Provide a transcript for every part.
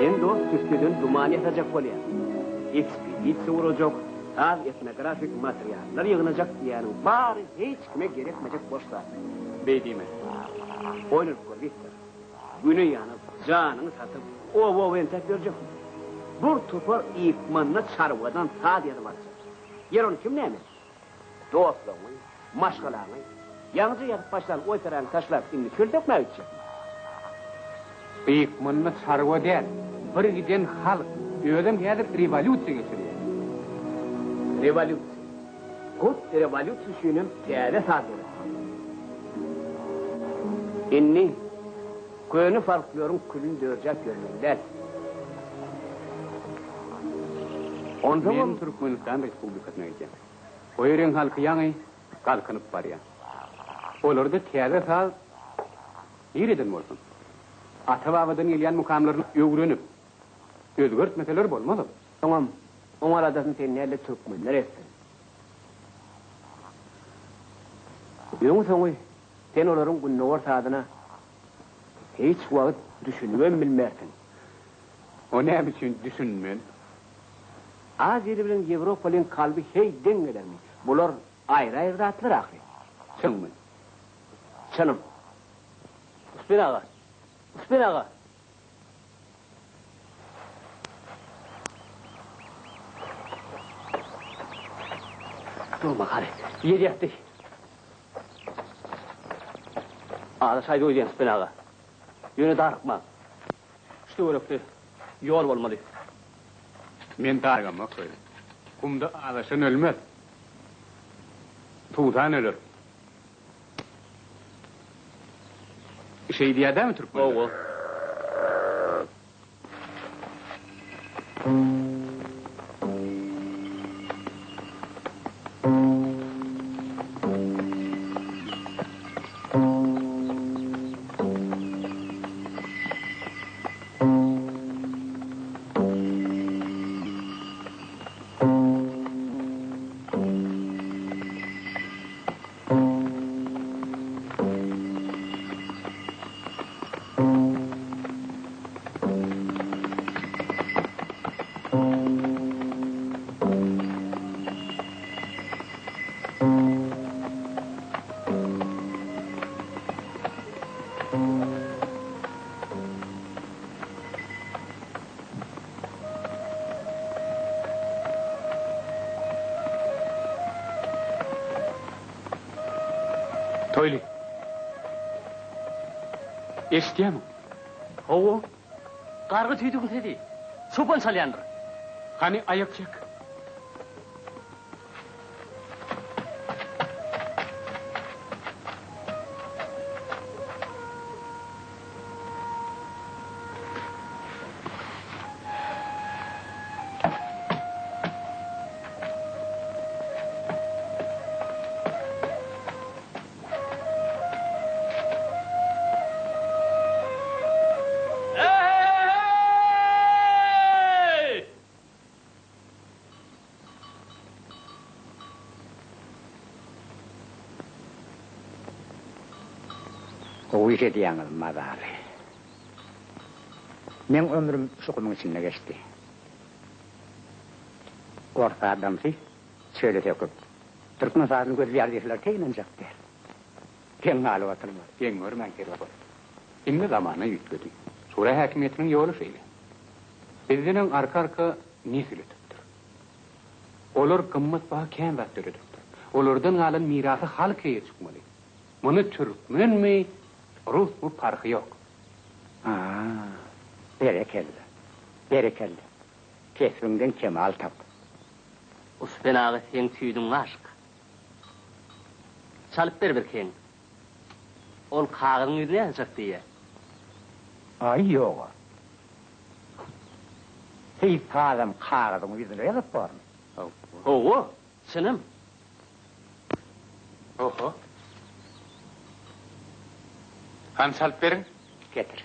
Sen dost tüsseden duman ýasajak bolýaň. Ekspedisiýa gurajak, saz etnografik materiallar ýygnajak diýýäniň bary hiç kime gerekmejek boş zat. Beý diýme. Oýlanyp gör, Wiktor. Güne ýanyp, janyňy satyp, oba-oba entäp ýörjekmi? Bir topar ykmanda çarwadan saz ýazyp aljak. Ýer ony kim näme etsin? Dostlaryňy, maşgalaňy, ýaňyja ýazyp başlan operaňy taşlap indi çöl sökmäge gitjekmi? Ykmanda çarwa däl, bir giden halk, özem häzir rewolýusiýa geçirýär. Rewolýusiýa. Hut rewolýusiýa üçinem täze saz döretmeli. Indi köne folkloryň külüni dörjäp ýörmeli däl. Onsoňam. Men Türkmenistan Respublikasyna gidýän. O ýeriň halky ýaňy galkynyp barýar. Olarda täze saz nireden bolsun? Ata-babadan gelýän mukamlaryny öwrenip, özgertmeseler bolmaz ol. Soňam oň aladasyny sen däl-de türkmenler etsin. Öňi-soňy sen olaryň gündogar sazyna hiç wagt düşünibem bilmersiň. O näme üçin düşünmen? Aziýaly bilen ýewropalyň kalby heý deň gelermi? Bular aýry-aýry zatlar ahyry. Çynmy? Çynym. Uspen aga! Uspen aga! Durma hany, ýer ýatdy. Azaşaýdy öýdýän Uspen aga. Ýöne darykmaň. Şu töwerekde ýol bolmaly. Men darygamok öýle. Gumda azaşan ölmez. Suwsan öler. Şeý diýýär dämi türkmenler? Hawa. Toýly. Eşidýämiň? Hawa. Gargy tüýdügiň sesi. Çopan çalýandyr. Hany aýak çek. Eý! Gowy iş edýäňiz, mazaly. Meň ömrüm şu gumuň içinde geçdi. Ors adamsy çöle söküp, türkmen sazyny gözleýär diýseler teý ynanjak däl. Geň galyp oturmaly. Geň görmäň Kerbabaýew. Indi zamana üýtgedi. Şura häkimiýetiniň ýoly şeýle. Bizden öň arka-arka nesil ötüpdir. Olar gymmatbaha kän zat döredipdir. Olardan galan mirasa halk eýe çykmaly. Muny türkmenmi, rusmy parhy ýok. A, berekella, berekella. Kesbiňden kemal tap. Uspen aga seň tüýdüň aşyk. Çalyp ber bir heň. Ol kagyzyň ýüzüne ýazjak diýýä. Aý, ýog-a. Heý, sazam kagyzyň ýüzüne ýazyp bormy? Hawa, çynym. Oho. Hany çalyp beriň. Getir.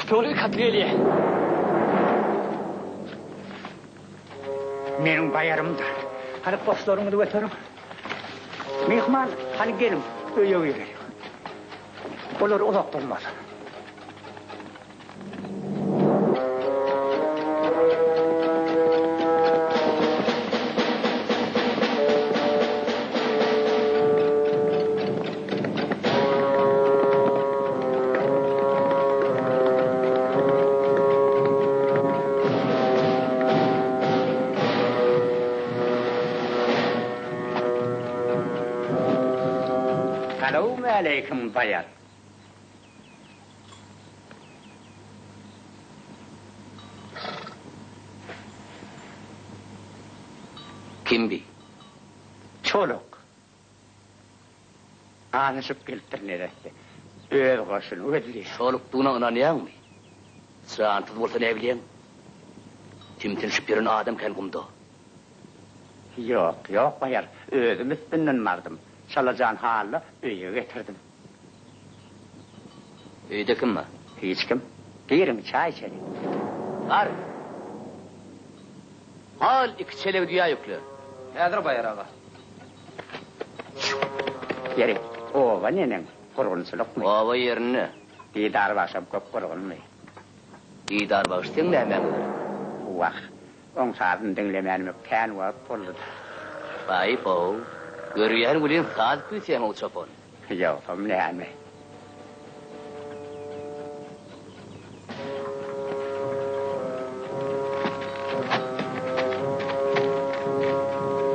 Tüpeňli katly gelýär. Meniň baýarymdyr. Hany goşlaryňyzy göteriň. Myhman, hany geliň, öýe gireliň. Olar uzak durmaz. Salowmaleýkim, baýar. Kim bi? Çoluk. Azaşyp gelipdir neresse. Öz goşuny gözleýär. Çolukdygyna ynanýaňmy? Jansyz bolsa näbilýäň? Timtinişip ýören adam kän gumda. Ýok, ýok, baýar. Özüm üstünden bardym. Çalajan halda öýe getirdim. Öýde kim bar? Hiç kim. Giriň, çaý içeliň. Bar. Al, iki çelegi düýä ýükle. Häzir, baýar aga. Ýeri, oba neneň, gurgunçylykmy? Oba ýerinde. Didar bagşam köp gurgunmy? Didar bagş seň nämäňe gerek? Wah, oň sazyny diňlemänime kän wagt boldy-da. Baý-bow, görýän welin saz küýseýäň-ow çopan. Ýogsam näme?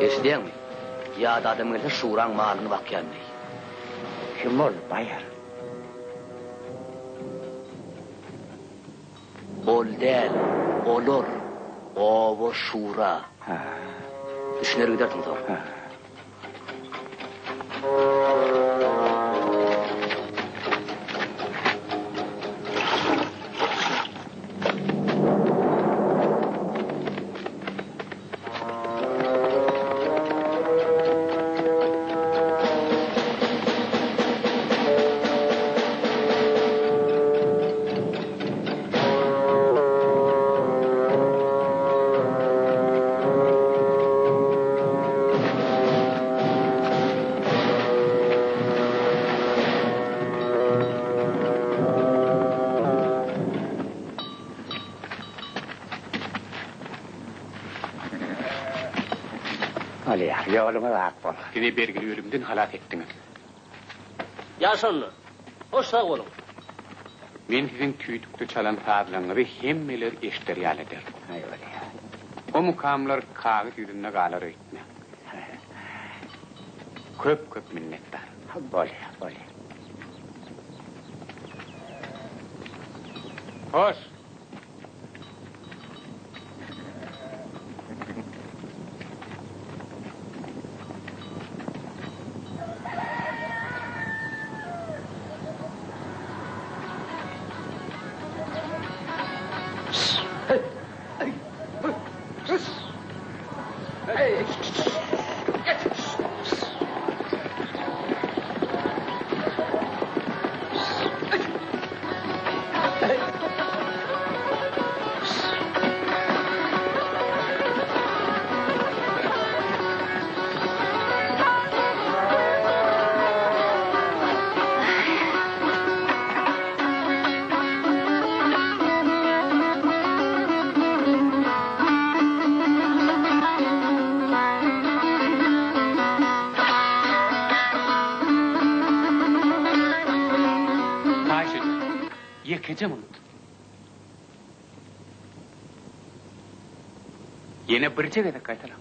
Eşidýäňmi? Ýat adam gelse şuraň malyny bakýan diý. Kim ol, baýar? Ol däl, olar, oba şura. Düşüner gidersiň soň. Bolýar, ýoluňyz ak bolsun. Bizi bergili ölümden halas etdiňiz. Ýaş onda. Hoş sag boluň. Men siziň tüýdükde çalan sazlaryňyzy hemmeler eşder ýaly ederdim. Aý bolýar. O mukamlar kagyz ýüzünde galar öýtmäň. Köp-köp minnetdar. Bolýar, bolýar. Hoş! Ýekeje minut. Ýene birje gezek gaýtalaň.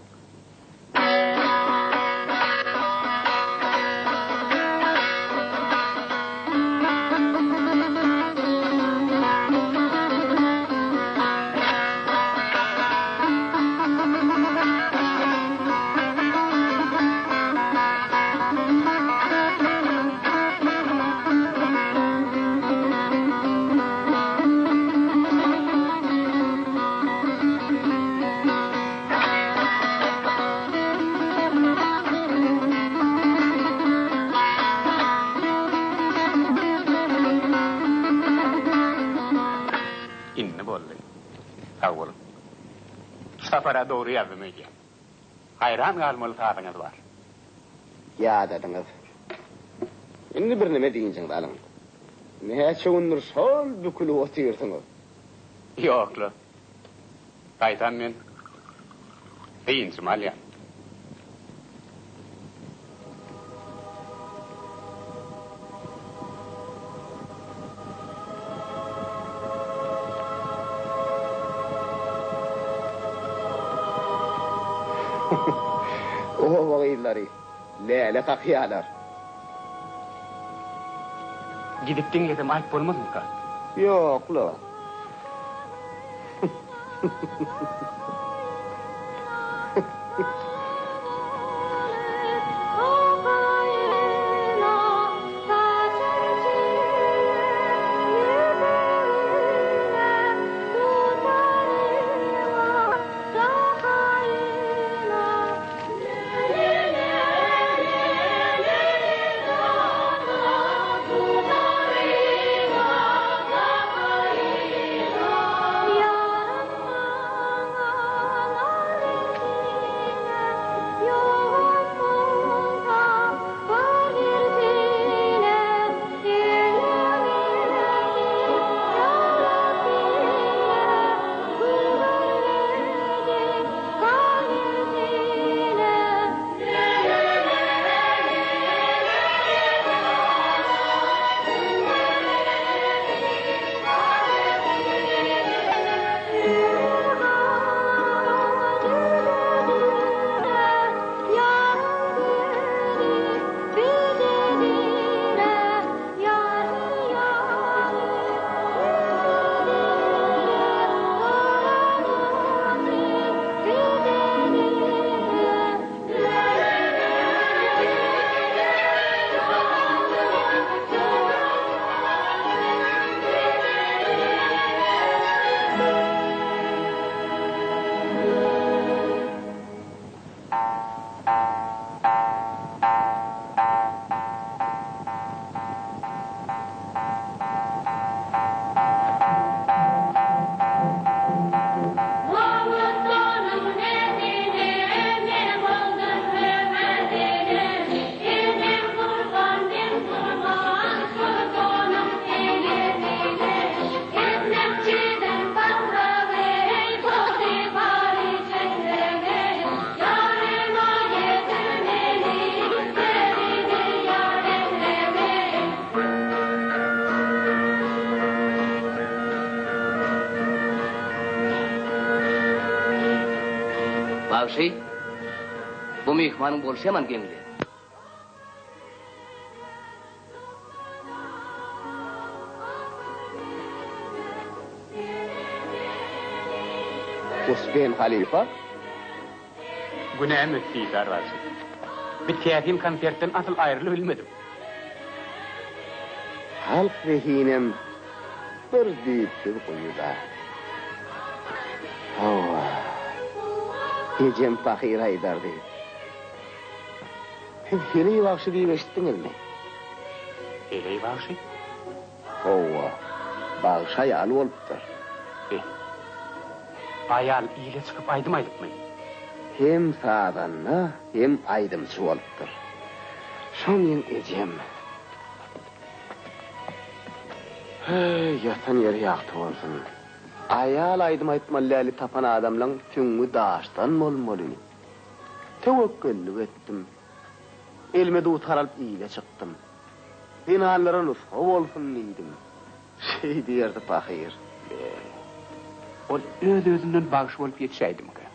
Indi boldy. Sag boluň. Şu sapar-a dogry ýazdym öýdýän. Haýran galmaly sazyňyz bar. Ýadadyňyz. Indi birneme dynjyňyzy alyň. Näçe gündür şol bükülip otyrsyňyz. Ýok-la. Gaýtam men dynjymy alýan. Oba gyzlary läle kakýarlar. Gidip diňlesem aýyp bolmazmyka? Ýok-la. Bagşy, bu myhmanyň bolşy ýaman geňli. Uspen halypa. Günäm ötdi Didar bagşy. Bir täsin konsertden asyl aýrylybilmedim. Halk zehinem bir düýpsüz guýy-da. Hawa, ejem pahyr aýdardy. Siz Heleý bagşy diýip eşitdiňizmi? Heleý bagşy? Hawa, bagşy aýal bolupdyr. Be, aýal ile çykyp aýdym aýdypmy? Hem sazanda, hem aýdymçy bolupdyr. Şo meň ejem. Heý, ýatan ýeri ýagty bolsun. Aýal aýdym aýtmaly läli tapan adamlaň süňňi daşdan bolmaly. Töwekgellik etdim. Elime dutar alyp ile çykdym. Zenanlara nusga bolsun diýdim. Şeý diýerdi pahyr. Be, ol öz-özünden bagşy bolup ýetişäýdimikä?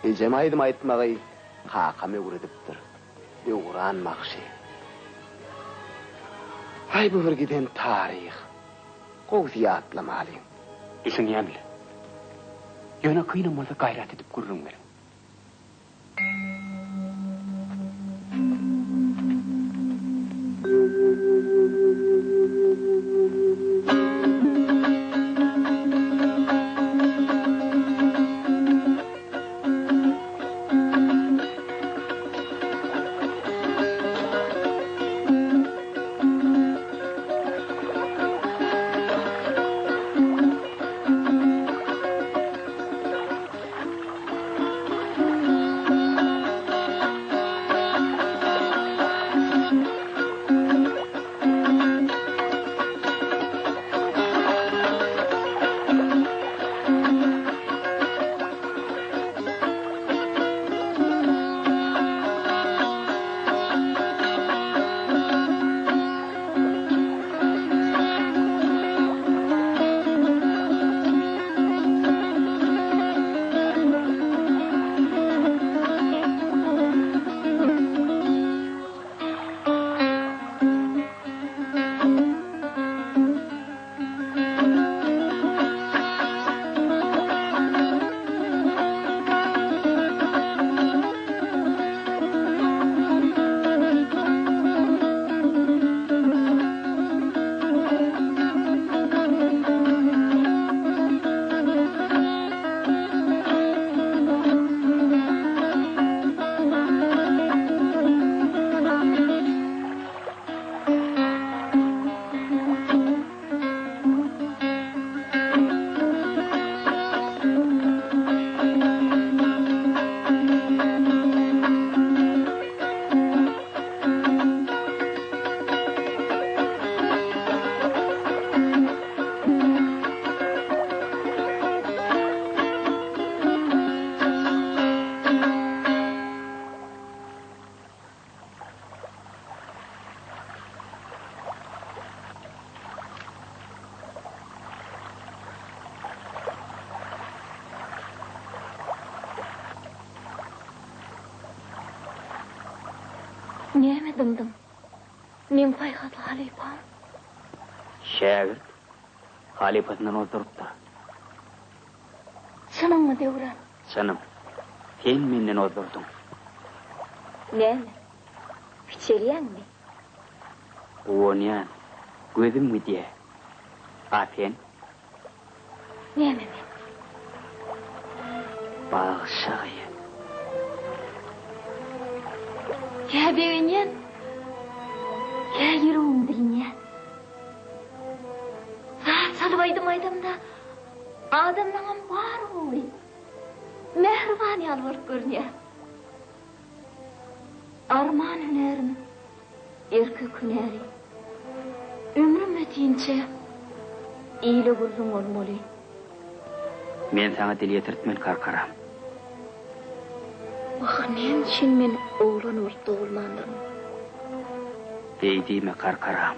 Ejem aýdym aýtmagy kakam öwredipdir. Döwran bagşy. Aý bu bir giden taryh. Gowusy ýatlamalyň. Düşünýän-le. Ýöne kynam bolsa gaýrat edip gürrüň beriň. Näme dymdyň? Meň paýhasly halypam. Şägirt halypasyndan ozdurypdyr. Çynyňmy, Döwran? Çynym. Sen menden ozdurdyň. Näme? Kiçelýäňmi? Guwanýan. Gözüm gidýä. A sen? Näme men? Bagşa gyz. Kä begenýän, kä ýüregim dilinýär. Saz çalyp aýdym aýdamda, adamlaňam bary gowy, mähriban ýaly bolup görünýär. Arman hünärim, erkek hünäri. Ömrüm ötinçä, ile gürrüň bolmaly. Men saňa dil ýetirtmen, Karkaram. Wah, näme üçin men oglan bolup dogulmandyryn? Beý diýme, Karkaram.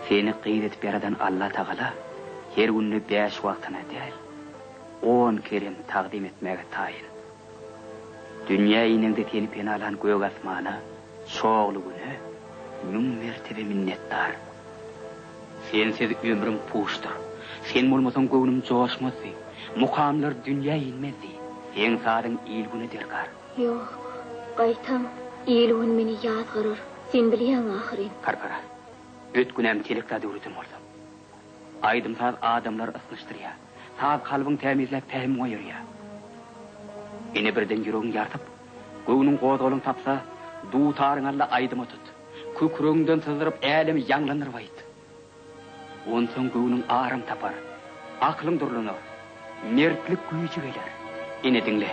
Seni gyz edip ýaradan Allatagala her günde bäş wagtyna däl, on kerem tagzym etmäge taýyn. Dünýä ineňde seni penalan gök asmana, çogly güne müň mertebe minnetdar. Sensiz ömrüm puşdur. Sen bolmasaň göwnüm joşmazdy, mukamlar dünýä inmezdi. Seň sazyň il-güne derkar. Ýok, gaýtam il-gün meni ýazgarar, sen bilýäň ahyryn. Karkara, öt günämi telek zat öwreden bolsam. Aýdym-saz adamlary ysnyşdyrýar. Saz kalbyň tämizläp pähimiňi oýarýar. Ine birden ýüregiň ýarsyp, göwnüň gozgalaň tapsa, dutaryňy al-da aýdyma tut. Kükregiňden syzdyryp älemi ýaňlandyryp aýt. Onsoň göwnüň aram tapar, aklyň durlanar, mertlik güýji geler. Ine diňle.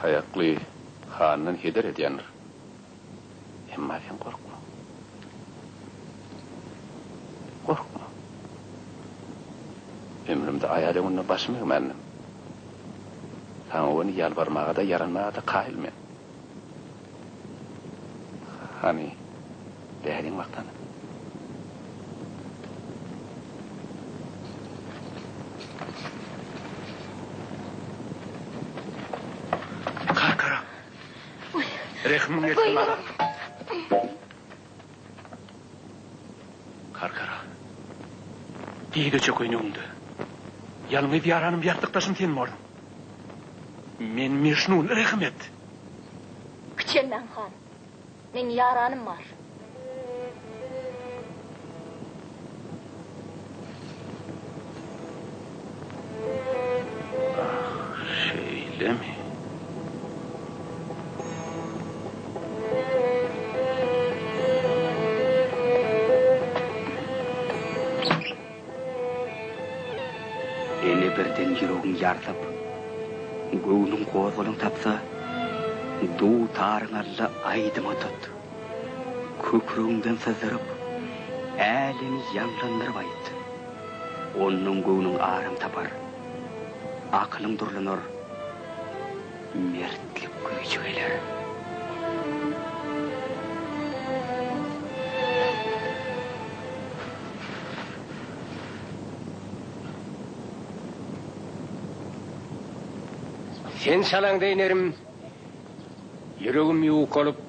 aýakly handan heder edýändir. Emma sen gorkma. Gorkma. Ömrümde aýal öňünde başym egmändim. Saňa ony ýalbarmaga-da, ýaranmaga-da kaýyl men. Hany, bäriň wagtany. Karkara. Rehmiň gelsin maňa. Karkara. Dide çökeýin öňüňde. Ýalňyz ýaranym, ýassykdaşym sen bolduň. Men Mežnun, rehim et. Kiçelmäň, han. Meň ýaranym bar. Ah, şeýlemi? Ene birden ýüregiň ýarsyp, göwnüň gozgalaň tapsa, dutaryňy al-da aýdyma tut. Kükregiňden syzdyryp, älemi ýaňlandyryp aýt. Ondan göwnüň aram tapar, akylyň durlanar, mertlik güýji geler. Sen çalaňda inerim, ýüregim ýukalyp,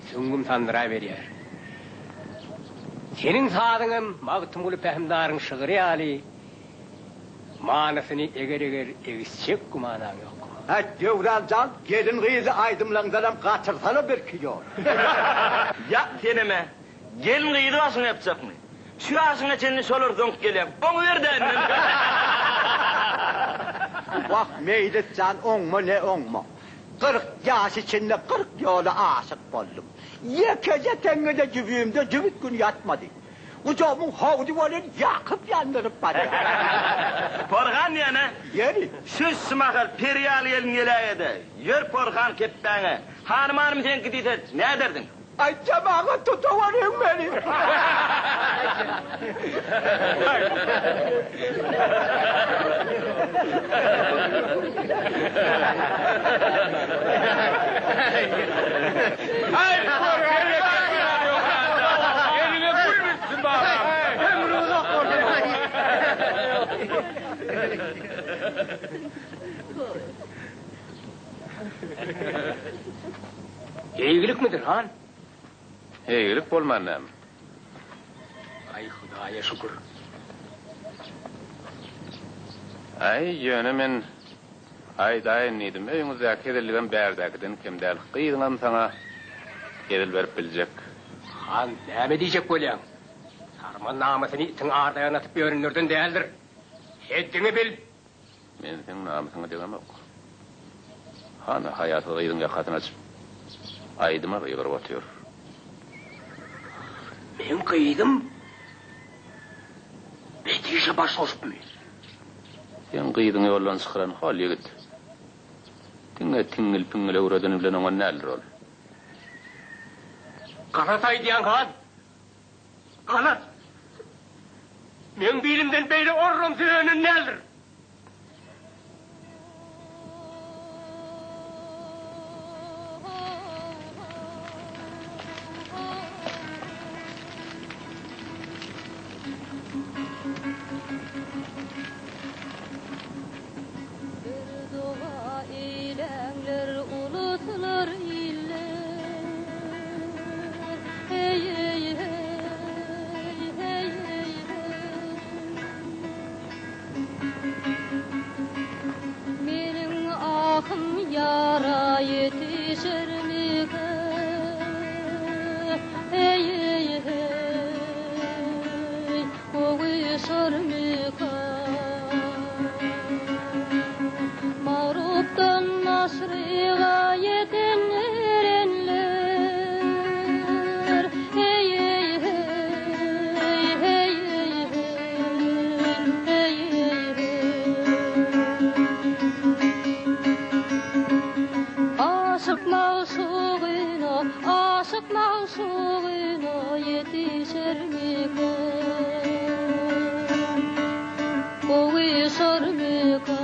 süňňüm sandyraberýär. Seniň sazyňam Magtymguly pähimdaryň şygry ýaly manysyny eger-eger egisjek gümanaň ýok. Häý, Döwran jan, gelin-gyzy aýdymlaňdanam gaçyrsana birki ýol. Ýa, senem-ä, Gelin-gyzy başyňa ýapjakmy? Şu ýaşyňa çenli şolar zoňk gelýäň. Oňuber-dä indem. Wah, Meýlis jan, oňma ne oňma. 40 ýaş içinde 40 ýola aşyk boldum. Ýekeje teňňe-de jübimde jübüt gün ýatmady. Gujagymyň howdy welin ýakyp-ýandyryp barýar. Porhan diýen-ä? Ýeri. Şuş mahal peri ýaly gelin geläge-de, ýör porhan kepbäňe. Hanymanym seňki diýse, näderdiň? Aý jemagat tutawaryň meni. Eliňe gül bitsin balam. Ömrüň uzak bolsun. Eýgilikmidir, han? Eýgilik bolman näme? Aý, Hudaýa şükür. Aý, ýöne men aýdaýyn diýdim, öýüňizdäki hezilligem bärdäkiden kem däl. Gyzyňam saňa hezil berip biljek. Han, näme diýjek bolýaň? Sarman namysyny itiň ardaýagyna atyp ýörenlerden däldir. Heddiňi bil! Men seň namysyňa degemok. Hana, haýasyz gyzyň ýakasyny açyp, aýdyma gygyryp otyr. Meň gyzym bet işe baş goşupmy? Seň gyzyňy ýoldan çykaran hol ýigit. Diňe tiňňil-piňňil öwredeni bilen oňan däldir ol. Galat aýdýaň, han! Galat! Meň bilimden beýle orramsy önen däldir. Bir doga eýläňler uluslar iller Heý heý heý heý heý heý Meniň ahym ýara ýetişermikä Heý heý heý Gowuşarmyka Magrupdan maşryga ýeten erenler, Heý, heý, heý, heý, heý, heý, heý, heý. Aşyk magşugyna ýetişermikä? Gowuşarmyka?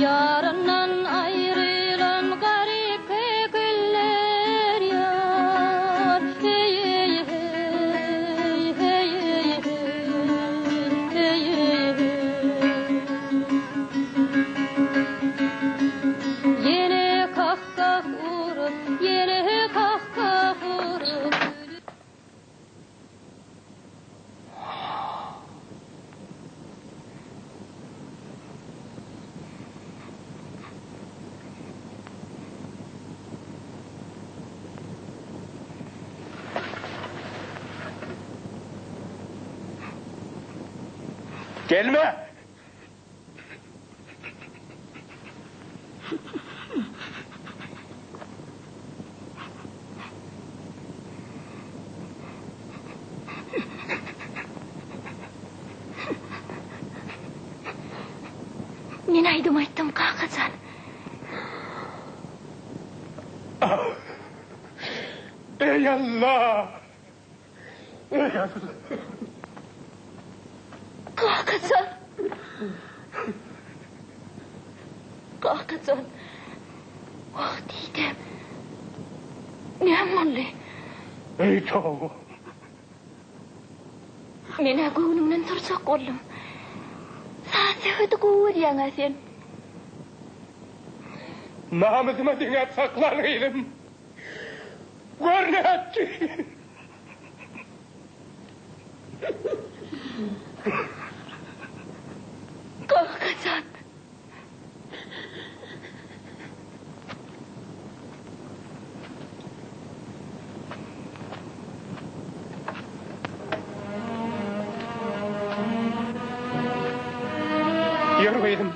Ýaryndan aýrylan garyp kekiller ýar, Heý, heý, heý, heý, heý, heý, heý, heý. Ýene kah-kah urup, ýene kah-kah urup, Gelme! Men aýdym aýtdym, kakajan. Eý Alla! Eý Alla! Kakajan! Kakajan! Wah diýdem. Näme boldy? Eý toba! Men-ä göwnüňden turjak boldum. Saz-söhbeti gowy görýäň-ä sen. Namysyma deňäp saklan gyzym. Gör nätdi! Kakajan! Ýör gyzym.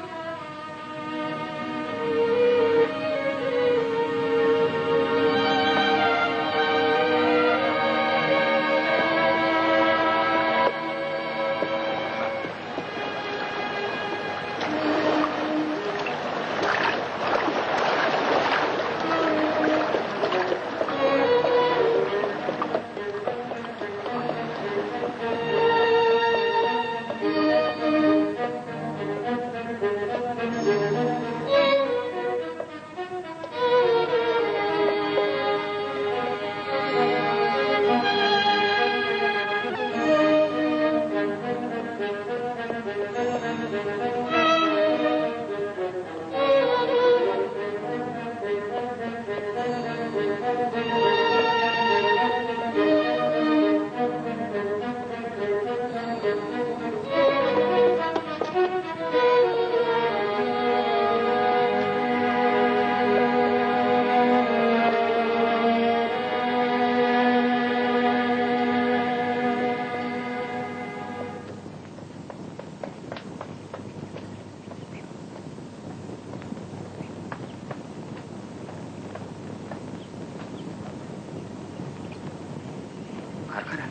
Karkara.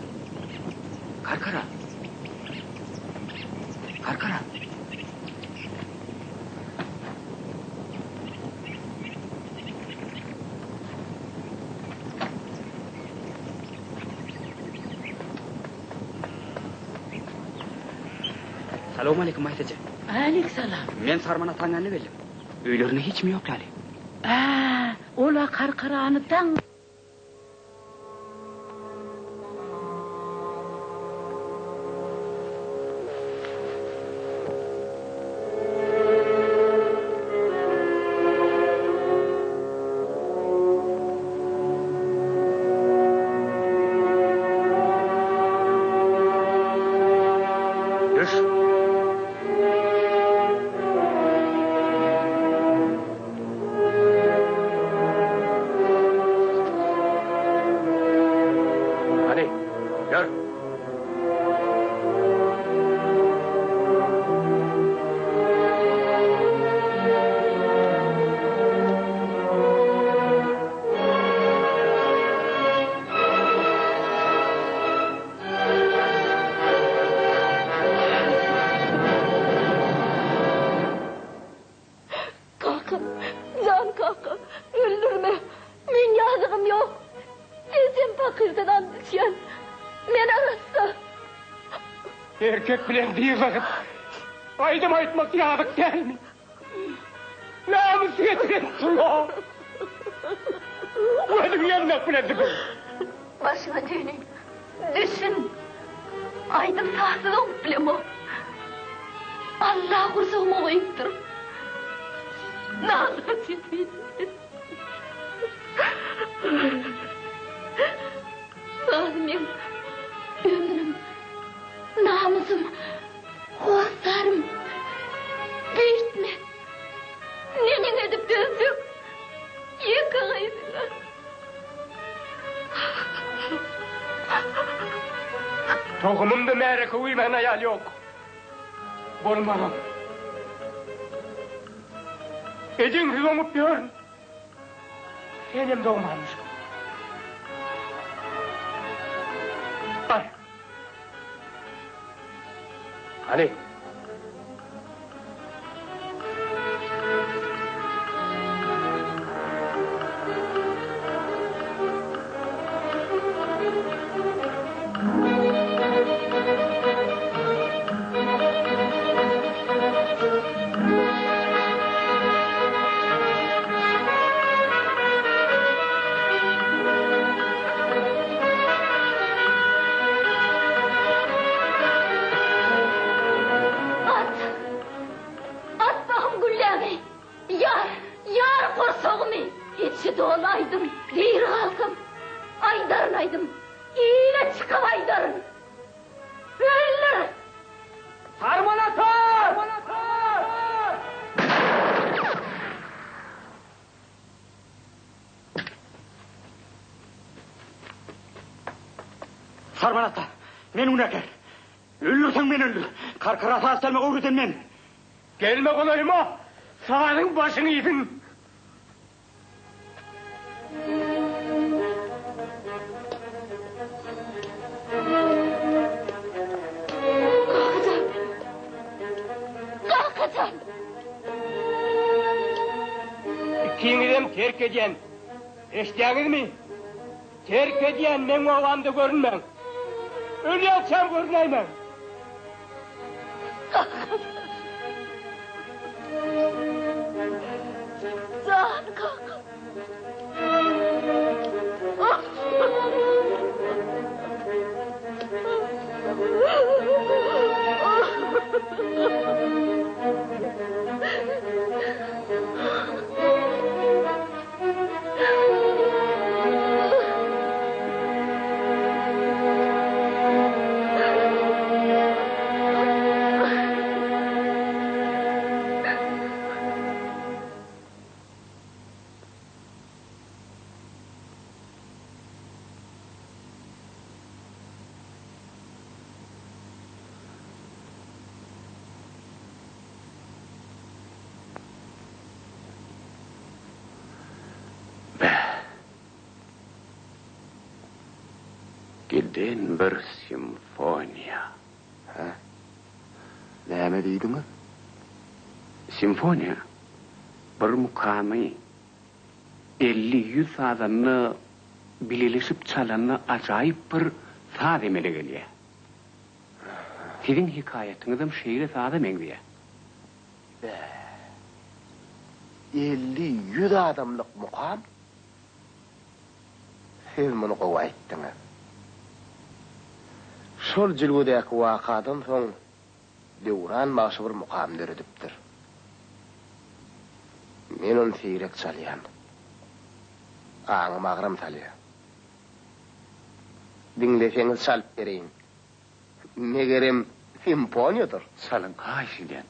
Karkara. Karkara. Salowmaleýkim Maýsa eje. Aleýk salam. Men Sarman ataň ýanyna geldim. Öýlerinde hiç kim ýok ýaly. Ä, ol-a Karkarany daň. Düş. Pakyrdan ant içýän. Men arassa. Erkek bilen dyzlaşyp aýdym aýtmak ýazyk dälmi? Namys getiren sula. Gözüň ýanmak bilen düpün. Başyňa düýni. Düşün. Aýdym sazsyz oňup bilemok. Allah gursagyma goýupdyr. Nalaç edin. Saz meň ömrüm, namysym, hossarym. Beýtme. Neneň edip dözjek ýeke gyzyňa. Tohumymda märeke güýmän aýal ýok. Bolmagam. Ejeňsiz oňup ýörün. Senem dogmanmyşyň. Bar. Hany. At! At bahym gülläňi! Ýar, ýar gursagymy! Içi doly aýdym, diri galsam, aýdaryn aýdym, ile çykyp aýdaryn! Öldür! Sarman ata! Sarman ata, men günäkär. Öldürseň meni öldür. Karkara saz çalmagy öwreden men. Gelme golaýyma, sazyň başyňy iýsin. Kakajan! Kakajan! Ikiňizem terk edýän. Eşidýäňizmi? Terk edýän, meň obamda görünmäň. Ölýänçäm görünäýmäň. Jan kakam. Bäh. Giden bir simfoniýa. Hä? Näme diýdiňiz? Simfoniýa bir mukamy 50-ýüz sazanda bileleşip çalanda ajaýyp bir saz emele gelýär. Siziň hekaýatyňyzam şeýle saza meňzeýär. Bäh. 50-ýüz adamlyk mukam? Siz muny gowy aýtdyňyz. Şol jülgedäki wakadan soň Döwran bagşy bir mukam döredipdir. Men ony seýrek çalýan. Aňyma agram salýar. Diňleseňiz çalyp bereýin. Megerem, simfoniýadyr. Çalyň, haýyş edýän.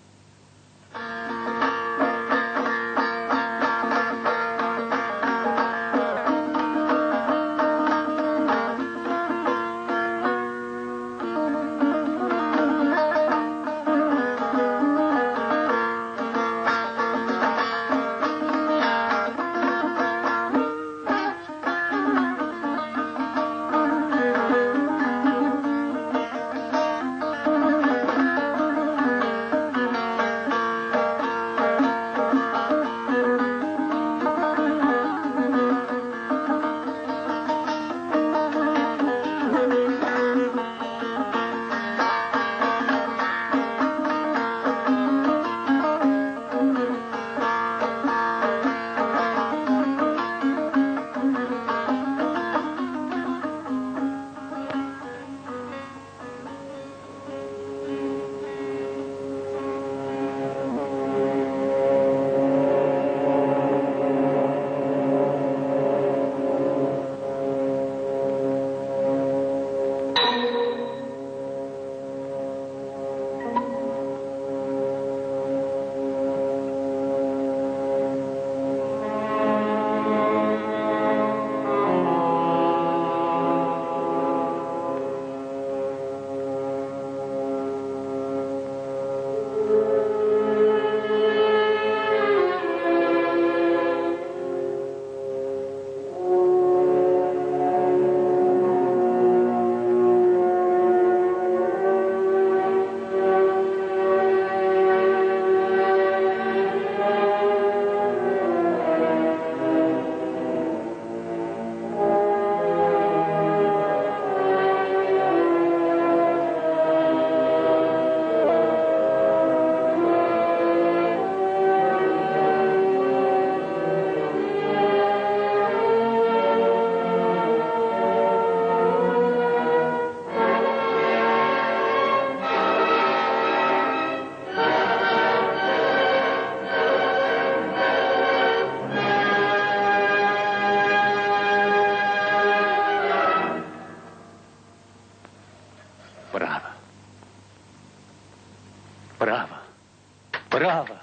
Brawo!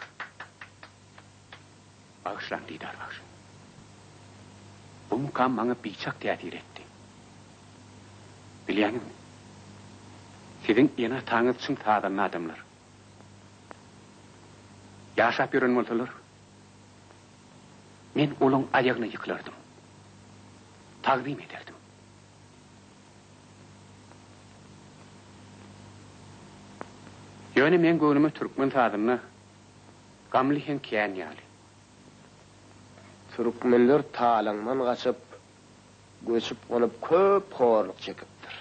Bagyşlaň, Didar bagşy. Bu mukam maňa biçak täsir etdi. Bilýäňizmi, siziň ene-ataňyz çyn sazanda adamlar. Ýaşap ýören bolsalar, men olaň aýagyna ýykylardym. Tagzym ederdim. Ýöne meň göwnüme türkmen sazynda gamly heň kän ýaly. Türkmenler talaňdan gaçyp, göçüp-gonup köp horluk çekipdir.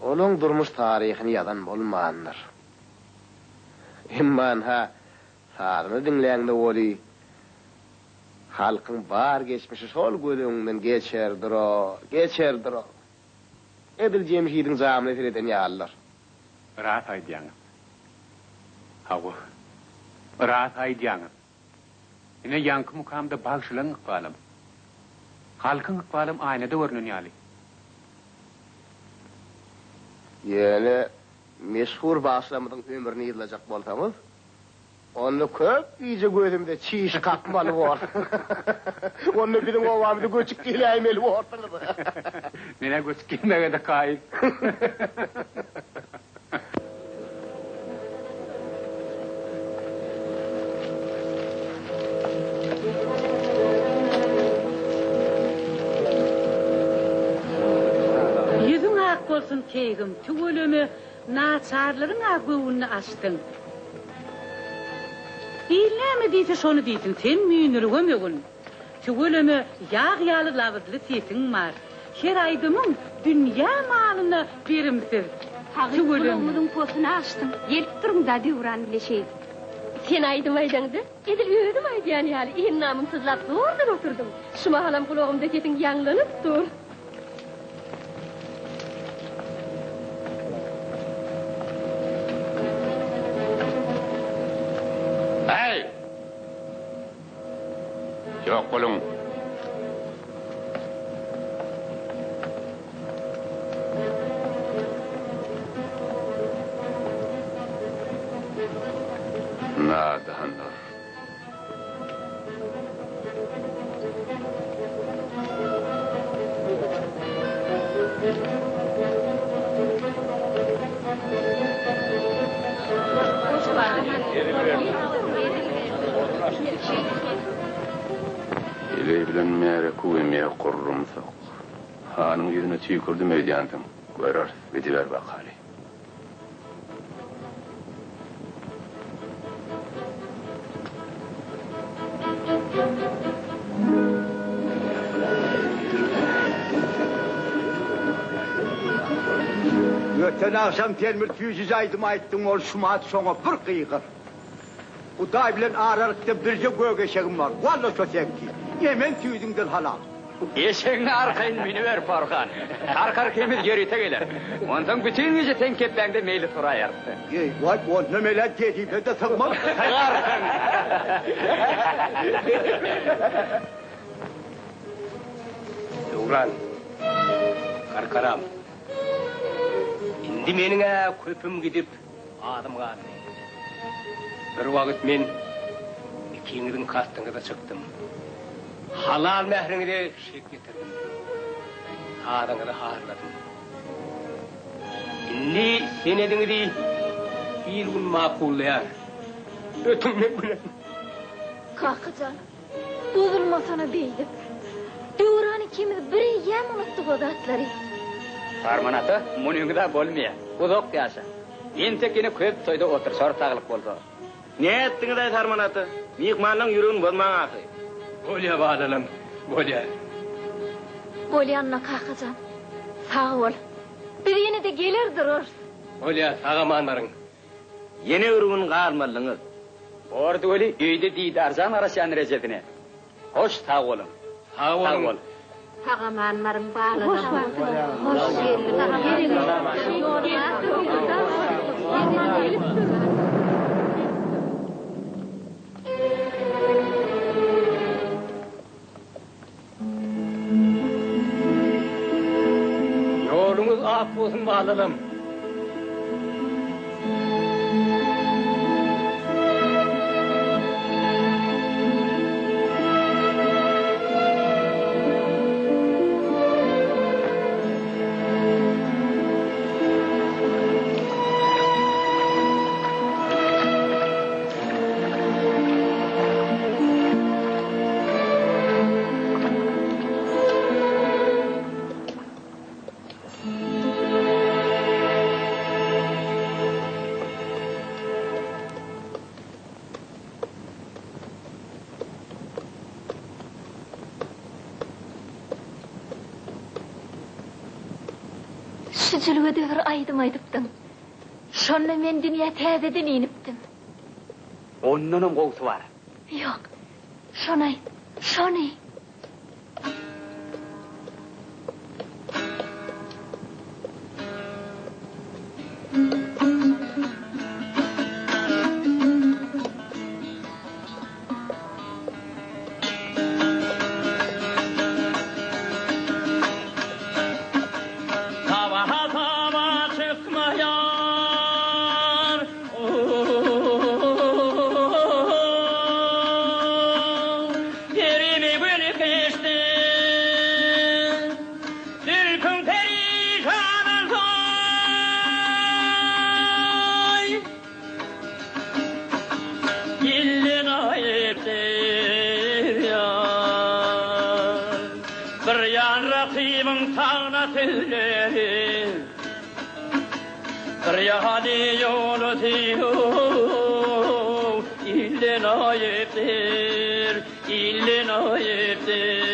Olaň durmuş taryhyny ýazan bolmandyr. Emma ynha, sazyny diňläňde weli, halkyň bar geçmişi şol göz öňüňden geçerdir-o, geçerdir-o. Edil Jemşidiň jamyna sereden ýalydyr. Ras aýdýaňyz. Hawa, ras aýdýaňyz. Ine, ýaňky mukamda bagşylaň ykbalam, halkyň ykbalam aýnada görnen ýaly. Ýöne meşhur bagşylarymyzyň ömrüni yzlajak bolsaňyz, onda köp gije gözümize çiş kakmaly bor. Onda biziň obamyza göçüp geläýmeli borsuňyz. Men-ä göçüp gelmäge-de kaýyl. Ýüzüň ak bolsun keýgim, tüweleme naçarlaryň-a göwnüni açdyň. Il näme diýse şony diýsin, sen müýnürgemegin. Tüweleme ýag ýaly labyzly sesiň bar. Her aýdymyň dünýä malyna berimsiz. Hakyt Tüweleme. gulagymyzyň posuny açdyň. Gelip duruň-da Döwran bile şeýdip. Sen aýdym aýdaňda, edil özüm aýdýan ýaly endamym syzlap zordan oturdym. Şu mahalam gulagymda sesiň ýaňlanyp dur. Äý! Ýok boluň! Nadanlar! Heleý bilen märeke we gurrumsak. Hanyň ýüzüne tüýkürdim öýdýänsiň. Göreris, gidiber bakaly. Öten agşam sen bir süýjüje aýdym aýtdyň, ol şumat şoňa bir gygyr. Hudaý bilen aralykda birje gök eşegim bar, walla şo seňki. Emen süýdüňden halal. Eşegiňe arkaýyn münüber, Porhan. Karkar ikimiz ýörite geler. Onsoň bütin gije seň kepbäňde meýlis guraýarys. Eý, waý, onda men-ä jezipe-de sygmaz. Sygarsyň. Döwran, Karkaram, indi meniň-ä köpüm gidip, azym galdy. Bir wagt men ikiňiziň kastyňyza çykdym. Halal mähriňize şek ýetirdim. Sazyňyzy harladym. Indi senediňizi il-gün makullaýar. Ötüň men bilen. Kaka jan, bozulmasana beýdip. Döwran ikimiz bireýýäm unutdyk o zatlary. Sarman ata, munyňyz-a bolmaýar. Uzak ýaşa. Entek ýene köp toýda oturyşarys saglyk bolsa. Nätdiňiz-aý Sarman ata? Myhmanlaň ýüregini bozmaň ahyry. Bolýa balalam, bolýa. Bolýanyna kaka jan, sag bol. Biz ýene-de geler durarys. Bolýa, sag-aman baryň. Ýene bir gün galmalyňyz. Bordy weli, öýde Didarjan garaşýandyr ejesine. Hoş sag boluň. Sag boluň. Sag-aman baryň balalarym. Hoş geldiňiz. Ýoluňyz ak bolsun balalam. Şu jülgede bir aýdym aýdypdyň. Şonda men dünýä täzeden inipdim. Ondanam gowusy bar. Ýok, şony aýt, şony! Sabaha-saba çykmaýar, Perimi gül keşdi, Zülpüň perişan olsaý. Ilden aýypdyr ýar. Bir ýan rakybyň tagna sözleri, Bir ýany ýolasy Ilden aýypdyr, ilden aýypdyr.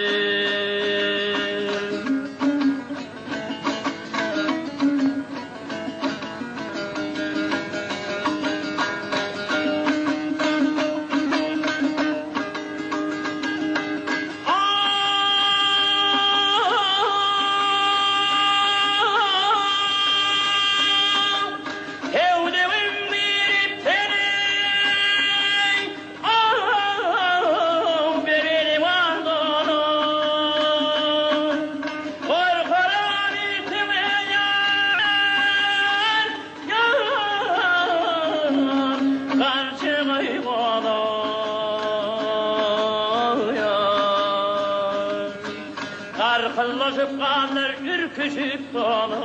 Hewdegim girip seniň, Ah, bereli wagtana. Gorkaram itime ýar, ýar, Garşyňy gola, ýar. Garkyllaşyp ganlar ürküşip dola.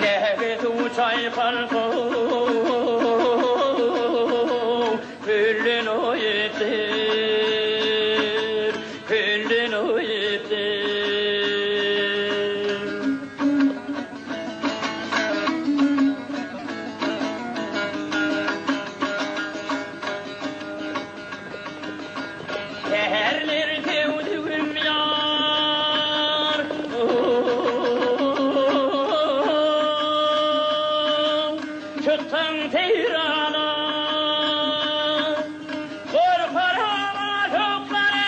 Näge suw çaýkalsa, Kölden oýupdyr, kölden oýupdyr. Säherler söwdügim ýar, Çyksaň seýrana, Gorkaram aşyklary.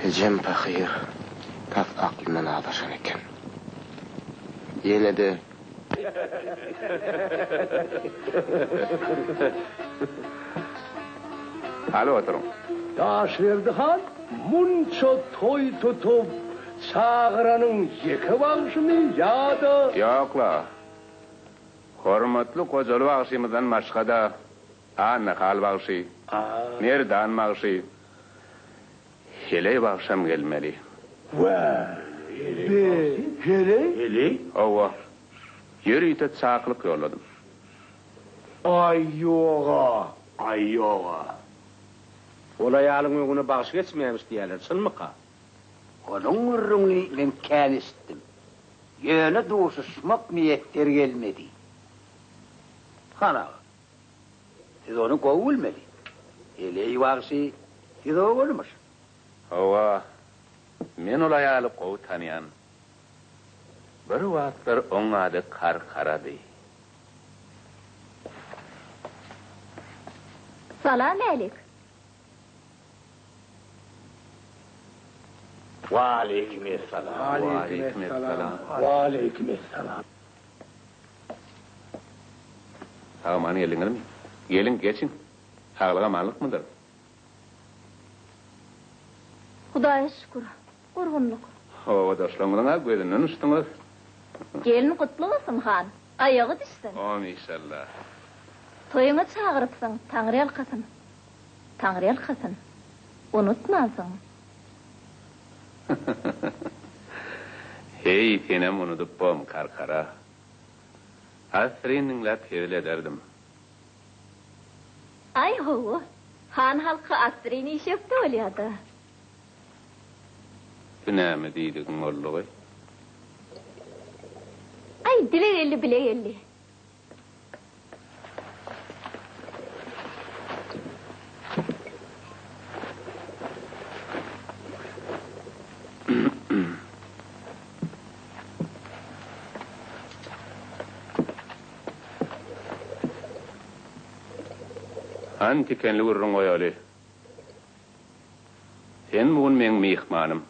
Ejem pahyr tas aklyndan azaşan eken. Ýene-de. Hany oturyň. Daşberdi han munça toý tutup, çagyranyň ýeke bagşymy ýa-da. Ýok-la. Hormatly Gojaly bagşymyzdan başga-da Annahal bagşy, Merdan bagşy, Heleý bagşam gelmeli. Wä, be, heleý? Heleý? Hawa. Ýörite çakylyk ýolladym. Aý, ýog-a. Aý, ýog-a. Ol aýalyň öňüne bagşy geçmeýämiş diýýärler, çynmyka? Onuň gürrüňini men kän eşitdim. Ýöne duşuşmak miýesser gelmedi. Han aga. Siz ony gowy bilmeli. Heleý bagşy siz ogulmyş. Hawa, men ol aýaly gowy tanýan. Bir wagtlar oň ady Karkarady. Salam älik. Waleýkim essalam. Waleýkim essalam. Waleýkim essalam. Sag-aman geldiňizmi? Geliň, geçiň. Saglyk-amanlykmydyr? Hudaýa şükür, gurgunlyk. Obadaşlaryňyzyň-a gözünden uçduňyz. Gelin gutly bolsun, han. Aýagy düşsün. Amin, inşallah. Toýuňa çagyrypsyň, Taňryýalkasyn. Taňryýalkasyn. Unutmansyň. Heý, senem unudyp bom, Karkara. Assyryn diňläp hezil ederdim. Aý, hawa. Han halky assyryn işekde bolýa-da. Bu näme diýdigiň boldugy? Aý, dile geldi, bile geldi. Hany tikenli gürrüň goýaly. Sen bu gün meň myhmanym.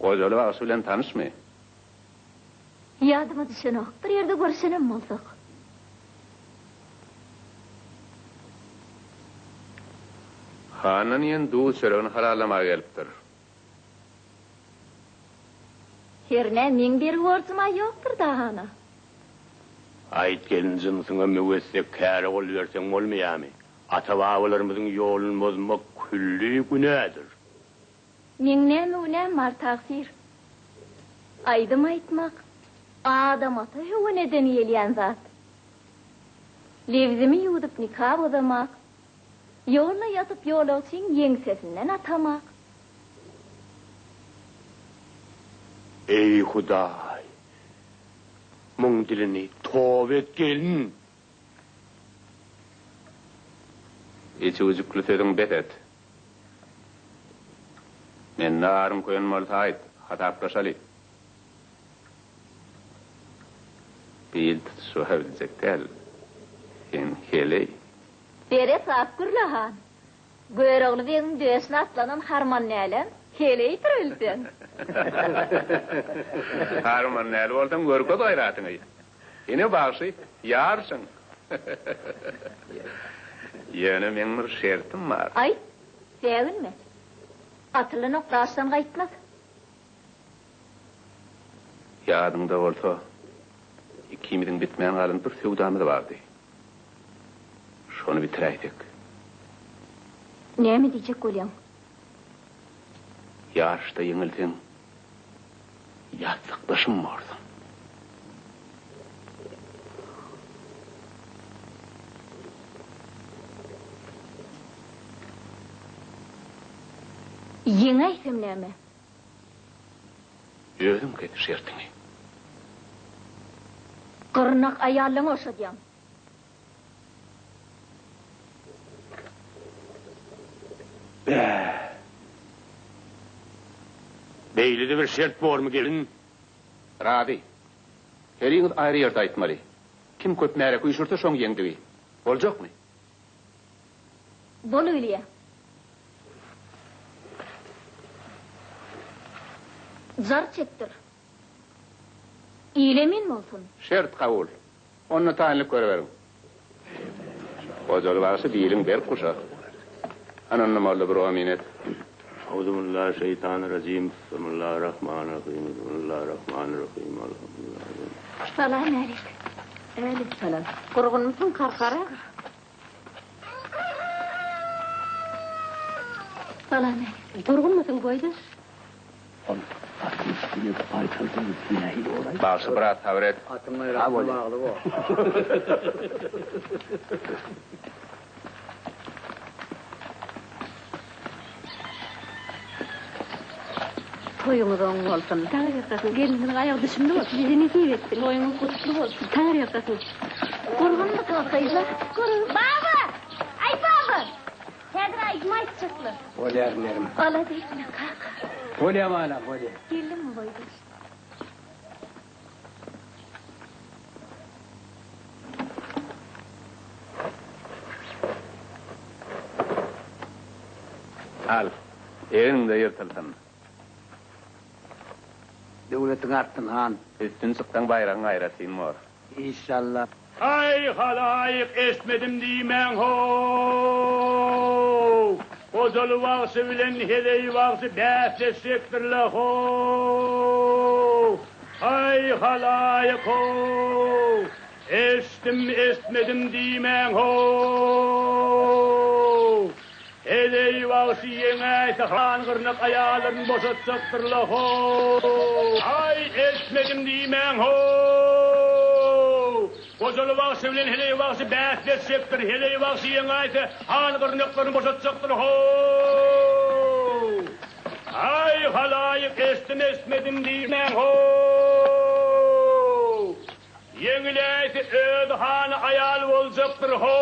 Gojaly bagşy bilen tanyşmy? Ýadyma düşenok, bir ýerde görüşenem bolsak. Handan iýen duz çöregini halallamaga gelipdir. Hernä meň bergi borjum-a ýokdur-da hana. Aýt gelin jynsyňa möwessek käre gol berseň bolmaýamy? Ata-babalarymyzyň ýoluny bozmak külli günädir. Meň näme günäm bar tagsyr? Aýdym aýtmak Adam ata höweneden gelýän zat. Lebzimi ýuwdup nika bozamak, ýolda ýatyp ýolagçyň ýeňsesinden atamak. Eý Hudaý! Muň dilini toba et gelin! Içi-güjükli sözüňi bes et. Mende aryň köýen bolsa aýt, hasaplaşaly. Bil tutuşyba biljek däl. Sen heleý. Seresap gürle han. Görogly begiň döşüne atlanan harmandälem heleýdir bilseň. Harmandäli bolsaň görkez gaýratyňy. Ine bagşy, ýaryşyň. Ýöne meň bir şertim bar. Aýt, säginme. Atylan ok daşdan gaýtmaz. Ýadyňda bolsa, ikimiziň bitmän galan bir söwdamyz bardy. Şony bitiräýsek. Näme diýjek bolýaň? Ýaryşda ýeňilseň, ýassykdaşym borsuň. Ýeňäýsem näme? Özüň kes şertiňi. Gyrnak aýallaňa ogşadýaň. Bä! Beýle-de bir şert bormy, gelin? Razy. Heriňiz aýry ýerde aýtmaly. Kim köp märeke üýşürse şoň ýeňdigi. Boljakmy? Bolubilýä. Jar çekdir. Il emin bolsun. Şert kabul. Onda taýynlyk görüberiň. Gojaly bagşy biliň berk guşa. Hany onda molla bir omyn et. Auzubillahi şeýtanirrajim Bismillahirrahmanirrahim Bismillahirrahmanirrahim Alhamdulillah. Salam älik. Älik salam. Gurgunmysyň Karkara? Salam älik. Gurgunmysyň boýdaş? Ol atyň üstüne baýtaldan nähili bolaý? Bagşy biraz sabyr et. Atyň gaýratyna bagly bor. Toýuňyz oň bolsun. Taňryýalkasyn. Gelniniň aýagy düşümli bolsun. Size nesip etsin. Toýuňyz gutly bolsun. Taňryýalkasyn. Gurgunmysyňyz gyzlar? Gurgun. Baba! Häzir aýdym aýtjaklar. Bolýar inerim. Alada etme kaka. Bolýa balam, bolýa. Geldiňmi boýdaş? Al, egniňde ýyrtylsyn. Döwletiň artsyn han. Üstün çyksaň baýragyň aýratyn bor. Işşallah. Aý halaýyk eştmedim diýmäň how! Gojaly bagşy bilen heleý bagşy bäsleşjekdirle how! Aý halaýyk how! Eştdim eştmedim diýmäň how! Heleý bagşy ýeňäýse han gyrnak aýallaryny boşatjakdyrla how! Aý eştmedim diýmäň how! Gojaly bagşy bilen heleý bagşy bäsleşjekdir, heleý bagşy ýeňäýse han gyrnaklaryny boşatjakdyr how! Aý halaýyk eştdim eştmedim diýmäň how! Ýeňiläýse özi hana aýal boljakdyr how!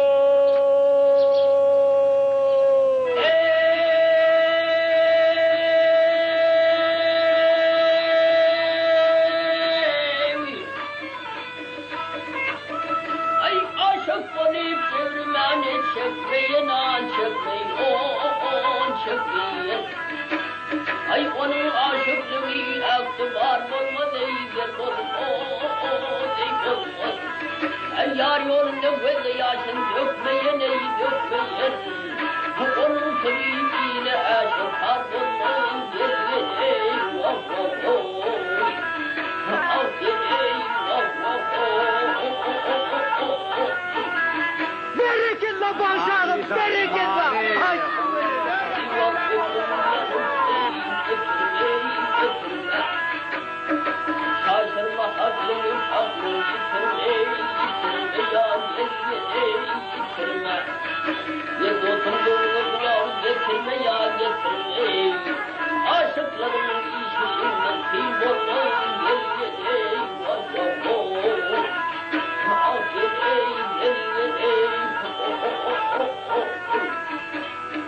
Aý aşyk bolup döwrümäni çekmeýin an çekmeýin on çekmeýin. Aý onuň aşyklygy ähtibar bolmaz eý gel bolmaz eý bolmaz. Aý ýar ýolunda gözde ýaşyn dökmeýin eý dökmeýin. Onuň syry ile äşgär bolmaz gel gel eý wah wah hoý. Ah gel eý wah wah hoý. Berekella bagşy agam berekella. Aý.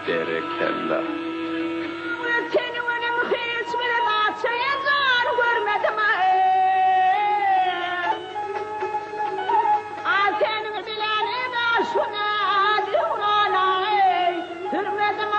Berekella. Seniň öňüň hiç bir naçe jan görmedim A seniň bilen ine şu döwrana sürmedim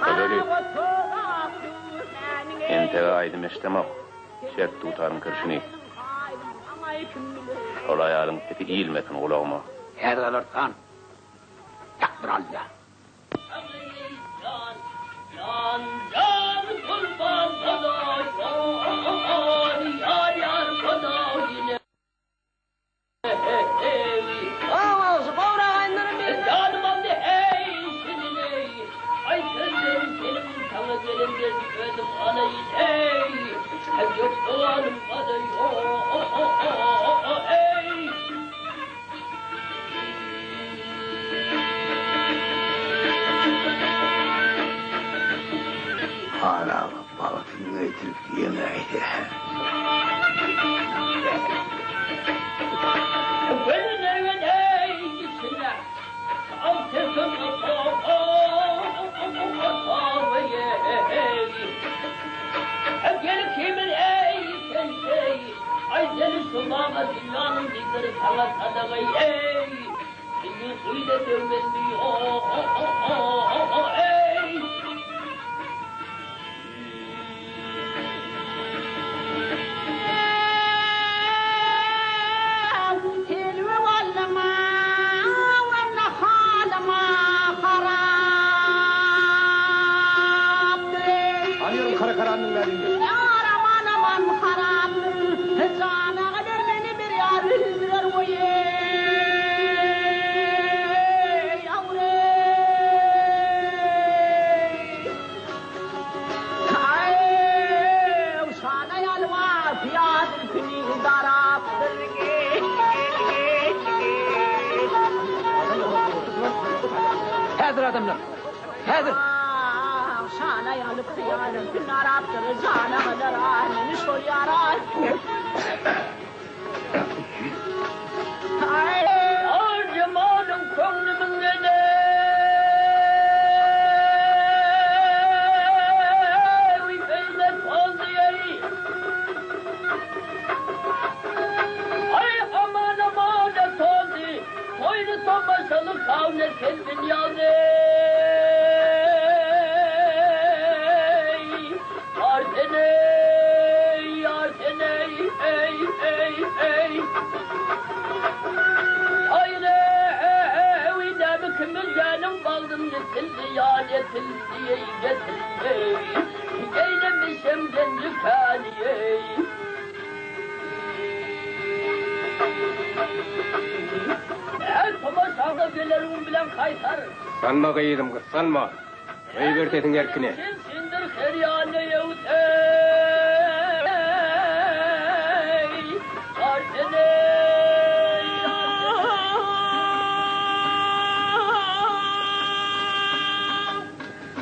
Gojaly, Entek aýdym eşdemok, çek dutaryň kirşini. Şol aýalyň sesi ilmesin gulagyma. Häzir alarys han. Takdyr Alla. Han aga bagtyny getirip ýeňäýse. Darapdyr geç geç geç geç. Häzir adamlar, häzir! Şana ýalyp hyýalym Darapdyr jana galar meni şol ýara. Al jemalyň köňlümiň edewi beýle boldy eý. Aý aman amanet oldy, toýly tomaşaly kawne selbin ýaly eý. Ýar sen eý, ýar sen eý, eý, eý, eý. Aýrewi näme kimizäniň bagdym ýetildi ýa ýetildi eý, ýetildi eý. Eýlemişem genji käni eý. Her tomaşaňda geleriň bilen gaýtar. Gyssanma gyzym, gyssanma. Goýber sesiň erkine. Sensindir her ýana ýöwseý, Arseneý.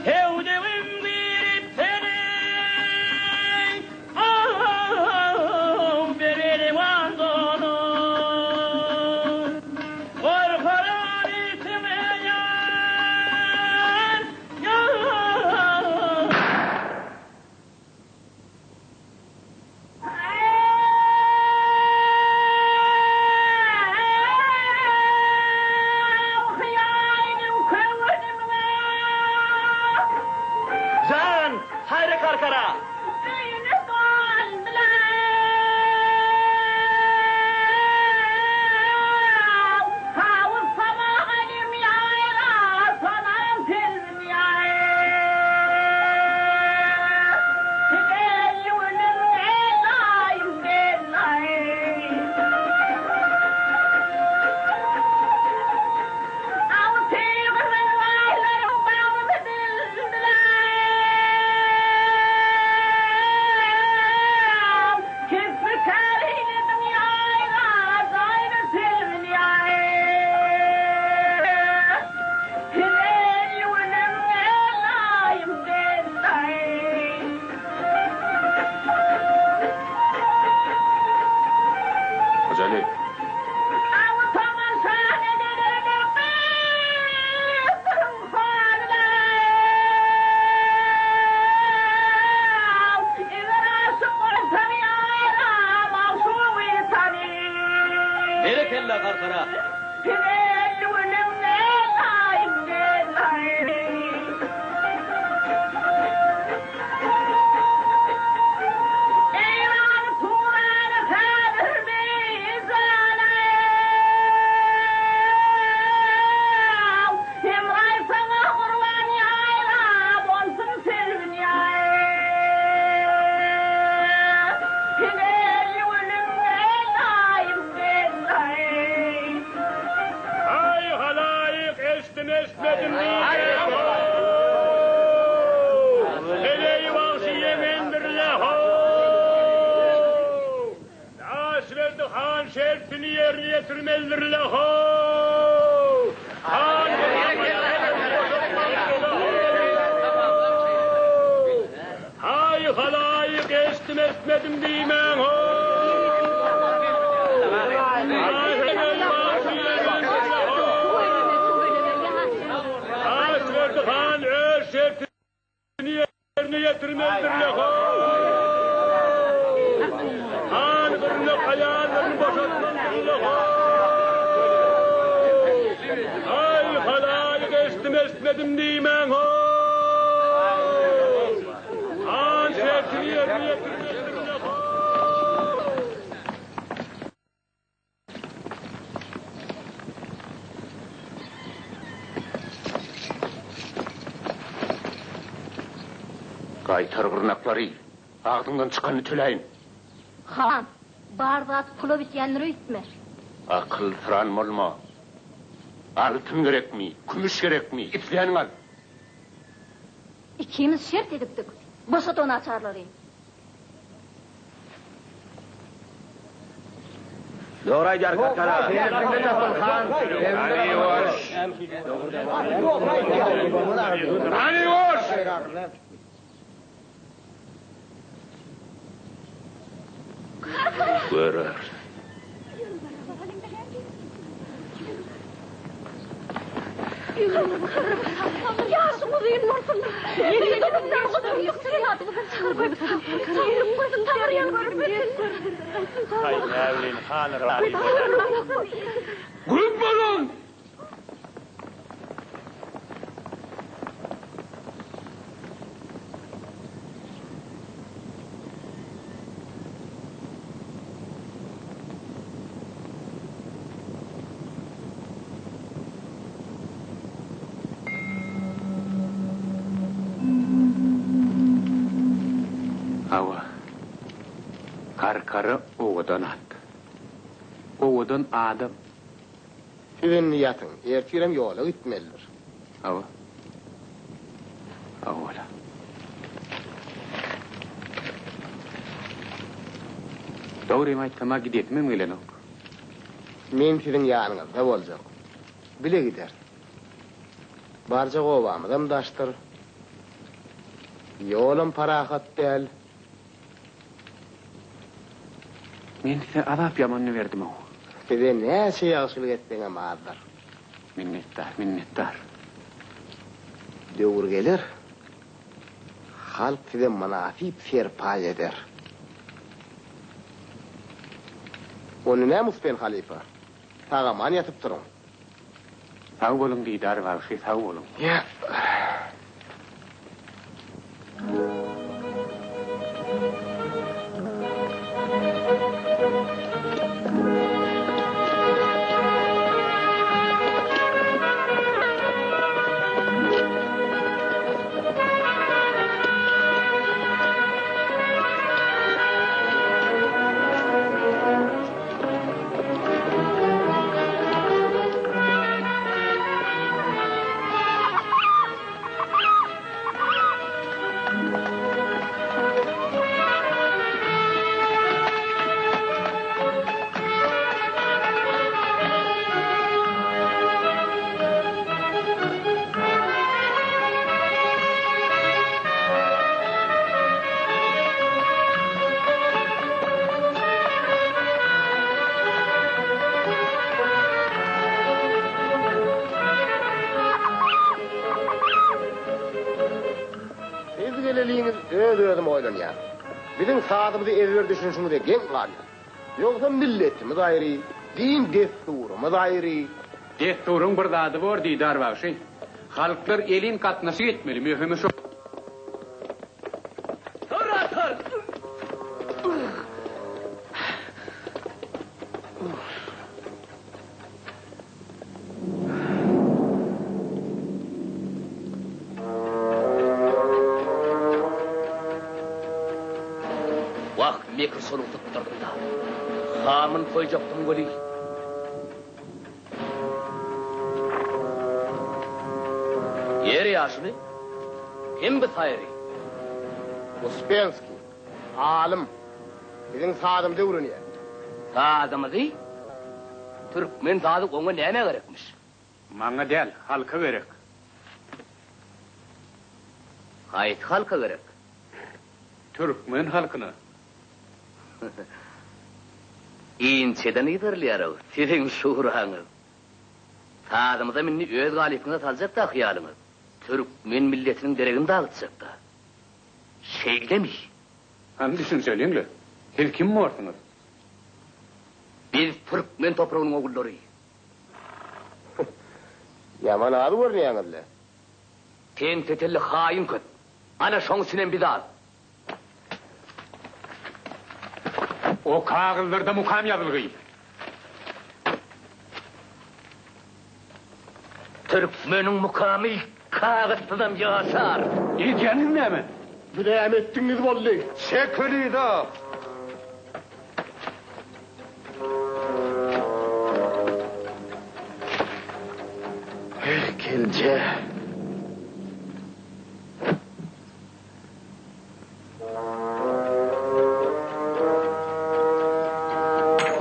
Hewdegim girip seniň, Ah, berelim donu. Gorkaran itime ýar, ýar. Jan, haýra karkara! Öýüne galdylar. Tawus sama alim ýaýra, sonam pellim ýaýra. Eýwülüm elaýym belaýym. Hojaly. Berekella Garkara! Aý halaýyk eşdim eştmedim diýmäň how! Heleý bagşy ýeňendir-le how! Daşberdi han şertini ýerine ýetirmelidir-le how! Han Aý halaýyk eşdim eştmedim diýmäň how! Daşberdi han öz şertini ýerine ýetirmelidir-le how! Han gyrnak aýallaryny boşatmalydyr-le how! Aý halaýyk eşdim eştmedim diýmäň how! Han şertini ýerine ýetirmelidir-le how! Gaýtar gyrnaklary, agzyňdan çykanyny töläýin. Han, bar zat pula bitýändir öýtme. Akylsyran bolma. Altyn gerekmi, kümüş gerekmi, isläniňi al. Ikimiz şert edipdik. Boşat o naçarlary. Dogry aýdýar Karkara. Hany ýuwaş. Hany ýuwaş! Görer. Ýaşyň uzyn bolsun. Haý, näbileýin, hany razy bolar. Güm boluň! Hawa, Karkara owadan at. Owadan adam. Siz indi ýatyň, ertirem ýola gitmelidir. Hawa. Hawa-la. Dogrymy aýtsam-a gidesimem gelenok. Men siziň ýanyňyzda boljak. Bile gideris. Barjak obamyzam daşdyr. Ýolam parahat däl. Men size azap ýamanyny berdim-ow. Size näçe ýagşylyk etseňem azdyr. Minnetdar, minnetdar. Döwür geler, halk size mynasyp serpaý eder. Onda näme Uspen halypa, sag-aman ýatyp duruň. Sag boluň Didar bagşy, sag boluň. Ýa. Siz geleliňiz öz-özüm oýlanýan. Biziň sazymyzy ezber düşünişiňize geň galýan. Ýogsam milletimiz aýry, din-dessurymyz aýry. Dessuryň bir zady bor Didar bagşy. Halklar elin gatnaşyk etmeli, möhümi şo. Wah, mekir soluň sypdyrdyň-da. Hamyny soýjakdym weli. Ýeri ýaşuly, kim bu saýry? Uspenskiý, alym. Biziň sazymyzy öwrenýär. Sazymyzy? Türkmen sazy oňa nämä gerekmiş? Maňa däl, halka gerek. Haýsy halka gerek? Türkmen halkyna. Inçeden yzarlaýar-ow siziň şuraňyz. Sazymyzam indi öz galypyňyza saljak-da hyýalyňyz. Türkmen milletiniň deregini dagytjak-da. Şeýlemi? Hany düşünşeliň-le. Siz kim borsuňyz? Biz türkmen topragynyň ogullary. Ýaman az görünýäňiz-le. Teňtetelli haýyn köp. Ana şoň üçinem biz az. O kagyzlarda mukam ýazylgy. Türkmeniň mukamy kagyzsyzam ýaşar. Edýäniňiz näme? Bu näme etdigiňiz boldy? Çekil yza! Eh, kelje.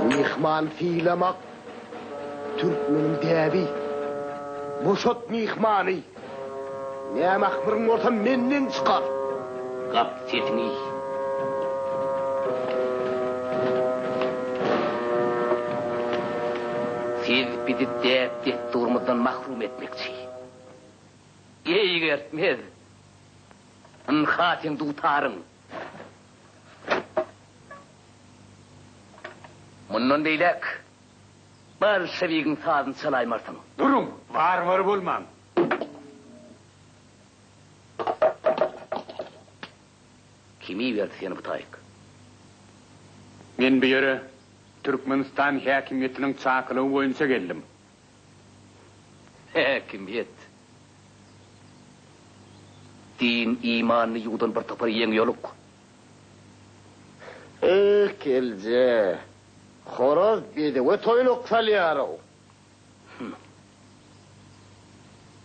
Myhman sylamak türkmeniň däbi. Boşat myhmany. Näme ahmyryň bolsa menden çykar. Gap sesiňi. Siz bizi däp-dessurymyzdan mahrum etmekçi. Eýgertmez. Ynha seň dutaryň. Mundan beýläk bolşewigiň sazyny çalaýmarsyň. Duruň, warwar bolmaň. Kim iberdi seni bu taýyk? Men bu ýere Türkmenistan häkimiýetiniň çakylygy boýunça geldim. Häkimiýet. Din imanyny ýuwdan bir topar ýeňiýoluk. Eh, Kelje, horaz bedewe toýnak salýar-ow. Hüm.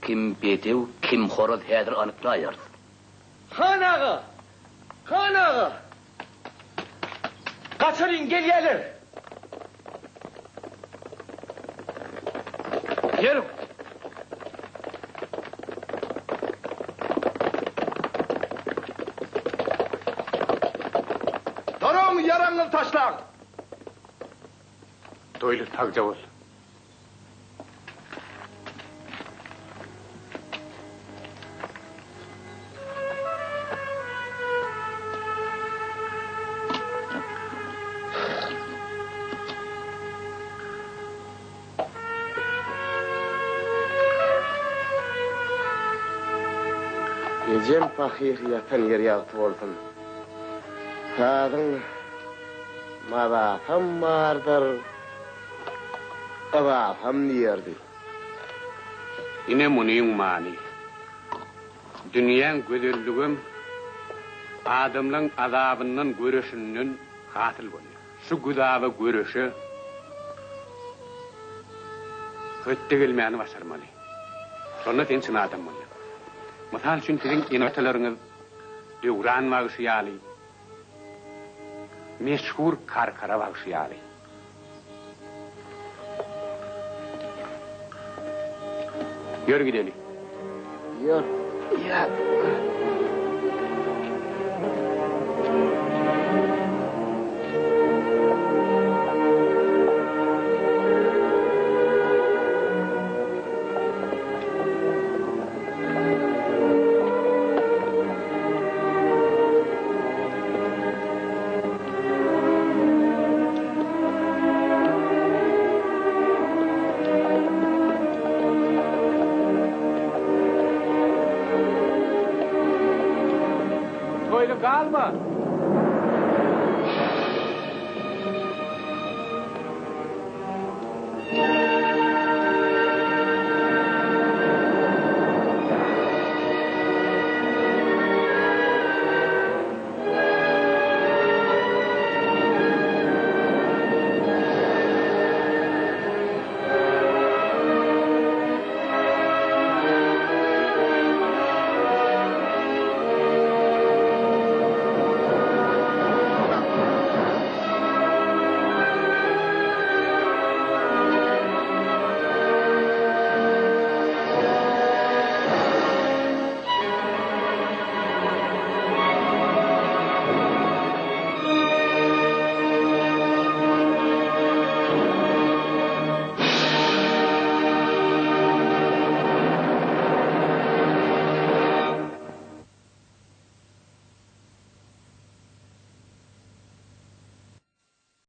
Kim bedew, kim horaz häzir anyklaýarys. Han aga! Han aga! Gaçalyň, gelýäler! Geliň! Duruň, ýaragyňyzy taşlaň! Toýly, sagja bol. Ejem pahyr ýatan ýeri ýagty bolsun. Sazyň mazasam bardyr. Yzasam diýerdi. Ine munyň many. Dünýäň gözelligem adamlaň azabyndan göreşinden hasyl bolýar. Şu güzaba göreşe hötde gelmäni başarmaly. Şonda sen çyn adam bolýaň. Mysal üçin siziň ene-atalaryňyz Döwran bagşy ýaly Meşhur Karkara bagşy ýaly. Ýör gideli. Ýör. Ýör. Toýly galma!